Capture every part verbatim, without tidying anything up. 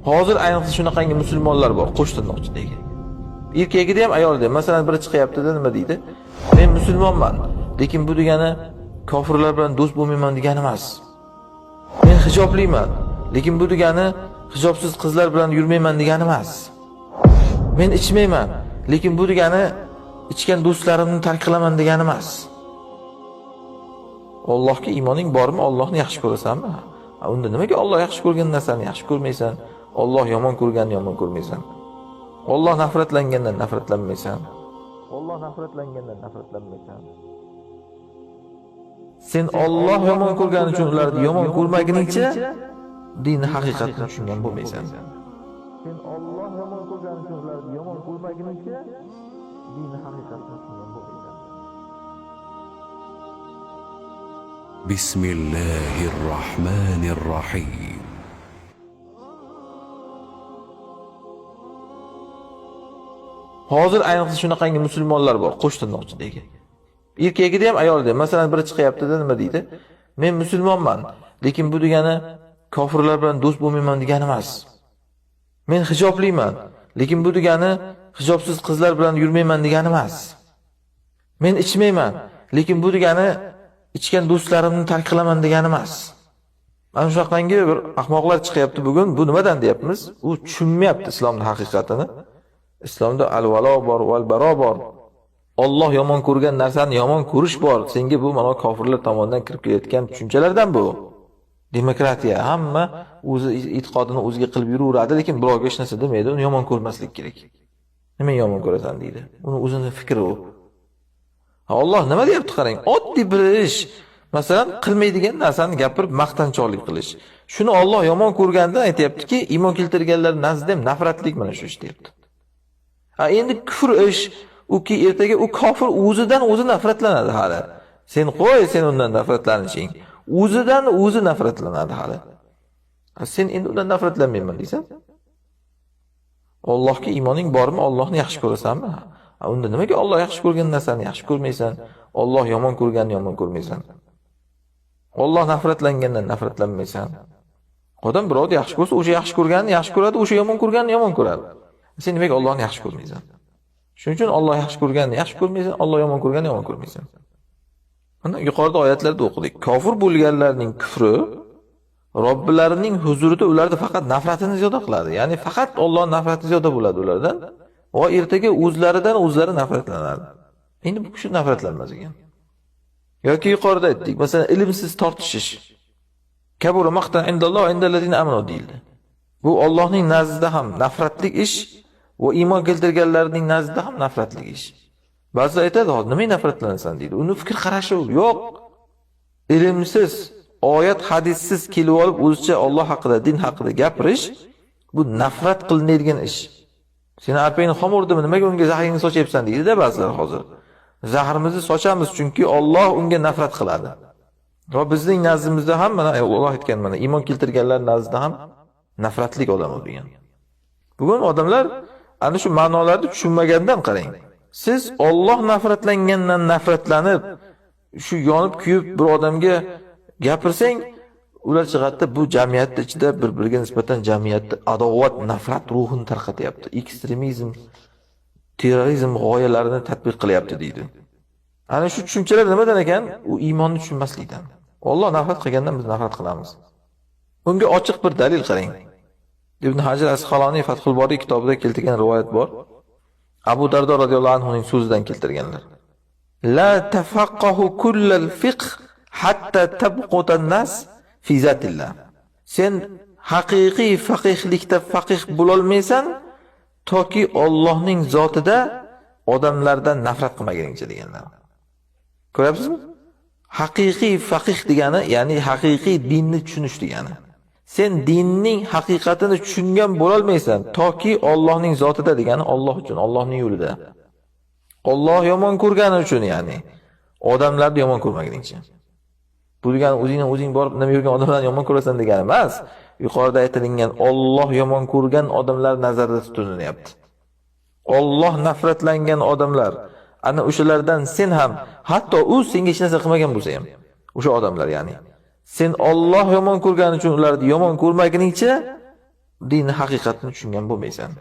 ھازىر ئەينىسى شۇناقانگى مۇسۇلمانلار بار، قوش تىرناق ئىچىدىكى. ئېركەكى دە ھەم ئايالى دە. مەسىلەن، بىرى چىقىپ دە نېمە دەيدۇ؟ مەن مۇسۇلمانمەن، لېكىن بۇ دېگەنى كاپىرلار بىلەن دوست بولمايمەن دېگەنى ئەمەس. مەن ھىجابلىمەن، لېكىن بۇ دېگەنى ھىجابسىز قىزلار بىلەن يۈرمەيمەن دېگەنى ئەمەس. مەن ئىچمەيمەن، لېكىن بۇ دېگەنى ئىچكەن دوستلىرىمنى تەرك قىلىمەن دېگەنى ئەمەس. ئاللاھقا ئىمانىڭ بارمۇ؟ ئاللاھنى ياخشى كۆرىسەنمۇ؟ ھە، ئۇندا نېمىگە ئاللاھ ياخشى كۆرگەن نەرسەنى ياخشى كۆرمەيسەن؟ ئاللاھ يامان كۆرگەننى يامان كۆرمەيسەن؟ ئاللاھ نەپرەتلەنگەندىن نەپرەتلەنمەيسەن؟ ئاللاھ نەپرەتلەنگەندىن نەپرەتلەنمەيسەن؟ سەن ئاللاھ يامان كۆرگەن ئۈچۈن ئۇلارنى يامان كۆرمىگىنىڭچە، دىننى ھەقىقەتنى چۈشەنگەن بولمايسەن. سەن ئاللاھ يامان كۆرگەن ئۈچۈن ئۇلارنى يامان كۆرمىگىنىڭچە، دىننى ھەقىقەتنى چۈشەنگەن بولمايسەن. بسم الله الرحمن الرحيم. ھازىر ئەينىسى شۇناقانگى مۇسۇلمانلار بار، قوش تىرناق ئىچىدىكى. ئېركەكى دە ھەم ئايالى دە. مەسىلەن، بىرى چىقىپ دە نېمە دەيدۇ؟ مەن مۇسۇلمانمەن، لېكىن بۇ دېگەنى كاپىرلار بىلەن دوست بولمايمەن دېگەنى ئەمەس. مەن ھىجابلىمەن، لېكىن بۇ دېگەنى ھىجابسىز قىزلار بىلەن يۈرمەيمەن دېگەنى ئەمەس. مەن ئىچمەيمەن، لېكىن بۇ دېگەنى ئىچكەن دوستلىرىمنى تەرك قىلىمەن دېگەنى ئەمەس. مانا شۇنداقلانگى بىر ئاخماقلار چىقىپ بۈگۈن. بۇ نېمىدىن دەيمىز؟ ئۇ چۈشەنمەيدۇ ئىسلامنىڭ ھەقىقەتىنى. ئىسلامدا ئەل ۋالا بار، ۋەل بەرا بار. ئاللاھ يامان كۆرگەن نەرسەنى يامان كۆرۈش بار. سەنگە بۇ مانا كاپىرلار تامانىدىن كىرىپ كېلىۋاتقان چۈشەنچىلەردىن بۇ. دېموكراتىيە، ھەممە ئۆزى ئېتىقادىنى ئۆزىگە قىلىپ يۈرۈۋېرىدۇ، لېكىن بىراۋغا ھېچ نەرسە دېمەيدۇ، ئۇنى يامان كۆرمەسلىك كېرەك. نېمىنى يامان كۆرىسەن دەيدۇ. ئۇنى ئۆزىنىڭ پىكرى ئۇ. ھە، ئاللاھ نېمە دەيدۇ قاراڭ، ئاددىي بىر ئىش. مەسىلەن، قىلمايدىغان نەرسىنى گەپىرىپ ماختانچاقلىق قىلىش. شۇنى ئاللاھ يامان كۆرگەندىن ئېيتىپتۇكى، ئىمان كەلتۈرگەنلەر نەزدىدە نەپرەتلىك مانا شۇ ئىش دەيدۇ. ھە، ئەمدى كۇفر ئىش، ئۇ كى ئەرتىگە ئۇ كاپىر ئۆزىدىن ئۆزى نەپرەتلىنىدۇ ھالى. سەن قوي، سەن ئۇندىن نەپرەتلەنىشىڭ. ئۆزىدىن ئۆزى نەپرەتلىنىدۇ ھالى. ھە، سەن ئەمدى ئۇندىن نەپرەتلەنمەيمەن دەيسەن. ئاللاھقا ئىمانىڭ بارمۇ؟ ئاللاھنى ياخشى كۆرەسەنمۇ؟ ھە، ئۇندا نېمىگە ئاللاھ ياخشى كۆرگەن نەرسەنى ياخشى كۆرمەيسەن؟ ئاللاھ يامان كۆرگەننى يامان كۆرمەيسەن؟ ئاللاھ نەپرەتلەنگەندىن نەپرەتلەنمەيسەن؟ ئادەم بىراۋنى ياخشى كۆرسە، ئۇ ياخشى كۆرگەننى ياخشى كۆرەدۇ، ئۇ يامان كۆرگەننى يامان كۆرەدۇ. سەن نېمىگە ئاللاھنى ياخشى كۆرمەيسەن؟ شۇنىڭ ئۈچۈن ئاللاھ ياخشى كۆرگەننى ياخشى كۆرمەيسەن، ئاللاھ يامان كۆرگەننى يامان كۆرمەيسەن. مانا يۇقىرىدا ئايەتلەردە ئوقۇدۇق. كاپىر بولغانلارنىڭ كۈفرى رەببىلەرنىڭ ھۇزۇرىدا ئۇلاردا پەقەت نەپرەتىنى زىيادە قىلىدۇ. يەنى پەقەت ئاللاھ نەپرىتى زىيادە بولىدۇ ئۇلاردىن. ۋە ئەتىگە ئۆزلىرىدىن ئۆزلىرى نەپرەتلىنىدۇ. ئەمدى بۇ كىشى نەپرەتلەنمەس ئىكەن. ياكى يۇقىرىدا ئېيتتۇق، مەسىلەن، ئىلىمسىز تارتىشىش. كەبۇرە مەقتەن ئىندەللاھ ۋە ئىندەللەزىنە ئامەنۇ دېيىلدى. بۇ ئاللاھنىڭ نەزدىدە ھەم نەپرەتلىك ئىش ۋە ئىمان كەلتۈرگەنلەرنىڭ نەزدىدە ھەم نەپرەتلىك ئىش. بەزىلەر ئېيتىدۇ، نېمە نەپرەتلىنىسەن دەيدۇ. ئۇنىڭ پىكىر قارىشى يوق. ئىلىمسىز، ئايەت ھەدىسسىز كېلىۋېلىپ ئۆزىچە ئاللاھ ھەققىدە، دىن ھەققىدە گەپىرىش، بۇ نەپرەت قىلىنىدىغان ئىش. سېنىڭ ئەپىڭنى خام ئۇردىمۇ، نېمىگە ئۇنىڭغا زەھىرىڭنى سوچۇۋېتىسەن دەيدۇ-دە بەزىلەر ھازىر. زەھىرىمىزنى سوچىمىز، چۈنكى ئاللاھ ئۇنىڭغا نەپرەت قىلىدۇ. ۋە بىزنىڭ نەزدىمىزدە ھەم، مانا ئاللاھ ئېيتقان، مانا ئىمان كەلتۈرگەنلەر نەزدىدە ھەم نەپرەتلىك ئادەم ئۇ دېگەن. بۈگۈن ئادەملەر ئەنە شۇ مەنىلەرنى چۈشەنمىگەندىن قاراڭ. سىز ئاللاھ نەپرەتلەنگەندىن نەپرەتلىنىپ، شۇ يېنىپ كۆيۈپ بىر ئادەمگە گەپىرسەڭ، ئۇلار چىقاتتى بۇ جەمئىيەتنىڭ ئىچىدە بىر-بىرىگە نىسبەتەن جەمئىيەتتە ئاداۋەت، نەپرەت روھىنى تارقىتىۋاتىدۇ. ئېكسترېمىزم، تېررورىزم غايىلىرىنى تەتبىق قىلىۋاتىدۇ دەيدۇ. ئەنە شۇ چۈشەنچىلەر نېمىدىن ئىكەن؟ ئۇ ئىماننى چۈشەنمەسلىكتىن. ئاللاھ نەپرەت قىلغاندىن بىز نەپرەت قىلىمىز. بۇنىڭغا ئاچچىق بىر دەلىل قاراڭ. ئىبن ھەجەر ئەسقالانى فەتھۇل بارى كىتابىدا كەلتۈرگەن رىۋايەت بار. ئەبۇ دەردە رەزىياللاھۇ ئەنھۇنىڭ سۆزىدىن كەلتۈرگەنلەر. لا تفقهوا كل الفقه حتى تبغض الناس في ذات الله. سەن ھەقىقىي فەقىھلىكتە فەقىھ بولالمايسەن، تاكى ئاللاھنىڭ زاتىدا ئادەملەردىن نەپرەت قىلمىغىنىڭچە دېگەنلەر. كۆرۈۋاتىسىزمۇ؟ ھەقىقىي فەقىھ دېگەنى، يەنى ھەقىقىي دىننى چۈشىنىش دېگەنى. سەن دىننىڭ ھەقىقەتىنى چۈشەنگەن بولالمايسەن، تاكى ئاللاھنىڭ زاتىدا دېگەنى، ئاللاھ ئۈچۈن، ئاللاھنىڭ يولىدا. ئاللاھ يامان كۆرگەنى ئۈچۈن، يەنى ئادەملەرنى يامان كۆرمىگىنىڭچە. بۇ دېگەن ئۆزۈڭنىڭ ئۆزۈڭ بارىپ نېمە يۈرگەن ئادەملەرنى يامان كۆرىسەن دېگەن ئەمەس. يۇقىرىدا ئېيتىلگەن ئاللاھ يامان كۆرگەن ئادەملەر نەزەردە تۇتۇلۇنۇپتۇ. ئاللاھ نەپرەتلەنگەن ئادەملەر، ئەنە ئۇشۇلاردىن سەن ھەم، ھەتتا ئۇ سەنگە ھېچ نەرسە قىلمىغان بولسا ھەم، ئۇشۇ ئادەملەر يەنى. سەن ئاللاھ يامان كۆرگەن ئۈچۈن ئۇلارنى يامان كۆرمەگىنىڭچە، دىننى ھەقىقەتنى چۈشەنگەن بولمايسەن.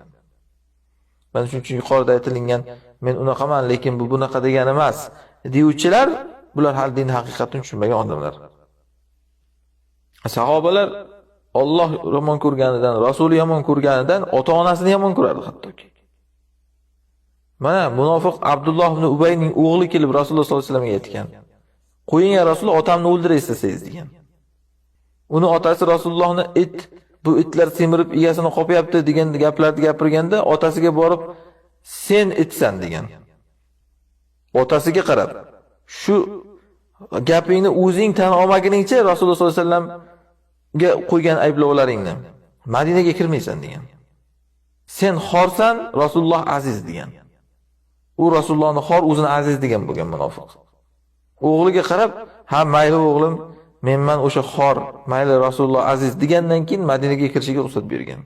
مانا شۇنىڭ ئۈچۈن يۇقىرىدا ئېيتىلگەن، «مەن ئۇناقىمەن، لېكىن بۇ بۇناقا» دېگەن ئەمەس دېيىۋچىلەر، بۇلار ھەل دىننى ھەقىقەتنى چۈشەنمىگەن ئادەملەر. ساھابىلەر ئاللاھ يامان كۆرگەندىن، رەسۇلى يامان كۆرگەندىن ئاتا-ئانىسىنى يامان كۆرەردى ھەتتاكى. مانا مۇناپىق ئابدۇللاھ ئىبنى ئۇبەينىڭ ئوغلى كېلىپ رەسۇلۇللاھ ساللاللاھۇ ئەلەيھى ۋەسەللەمگە ئېيتكەن، «قويۇڭ يا رەسۇلۇللاھ، ئاتامنى ئۆلدۈرەي ئىستىسىز» دېگەن. ئۇنى ئاتاسى رەسۇلۇللاھنى ئىت، بۇ ئىتلار سېمىرىپ ئىگىسىنى قاپىياپتۇ دېگەن گەپلەرنى گەپىرگەندە، ئاتاسىغا بارىپ، «سەن ئىتسەن» دېگەن. ئاتاسىغا قاراپ، شۇ گەپىڭنى ئۆزۈڭ تەن ئالمىغىنىڭچە رەسۇلۇللاھ ساللاللاھۇ ئەلەيھى ۋەسەللەمگە قويغان ئەيىبلەۋلىرىڭنى، مەدىنىگە كىرمەيسەن دېگەن. «سەن خارسەن، رەسۇلۇللاھ ئەزىز» دېگەن. ئۇ رەسۇلۇللاھنى خار، ئۆزىنى ئەزىز دېگەن بولغان مۇناپىق. ئوغلىغا قاراپ، «ھە، مەيلى ئوغلۇم، مەن، مەن ئوشۇ خار، مەيلى رەسۇلۇللاھ ئەزىز» دېگەندىن كېيىن مەدىنىگە كىرىشىگە رۇخسەت بەرگەن.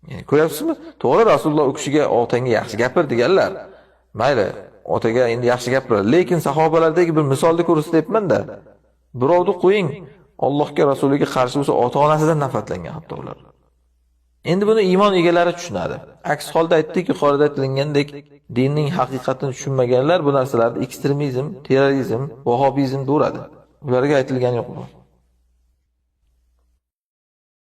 يەنى، كۆرۈۋاتىسىزمۇ؟ توغرا، رەسۇلۇللاھ ئۇ كىشىگە «ئاتاڭغا ياخشى گەپىر» دېگەنلەر. مەيلى، ئاتىغا ئەمدى ياخشى گەپىر. لېكىن ساھابىلەردىكى بىر مىسالدا كۆرسىتىۋاتىمەن-دە، بىراۋنى قويۇڭ، ئاللاھقا، رەسۇلىگە قارشى بولسا، ئاتا-ئانىسىدىن نەپرەتلەنگەن ھەتتا ئۇلار. ئەمدى بۇنى ئىمان ئىگىلىرى چۈشىنەدۇ. ئەكس ھالدا ئېيتتۇق، يۇقىرىدا ئېيتىلگەندەك، دىننىڭ ھەقىقەتنى چۈشەنمىگەنلەر بۇ نەرسىلەردە ئېكسترېمىزم، تېررورىزم، ۋاھابىزم دەۋرىدە. بۇلارغا ئېيتىلگەن يوق بۇ.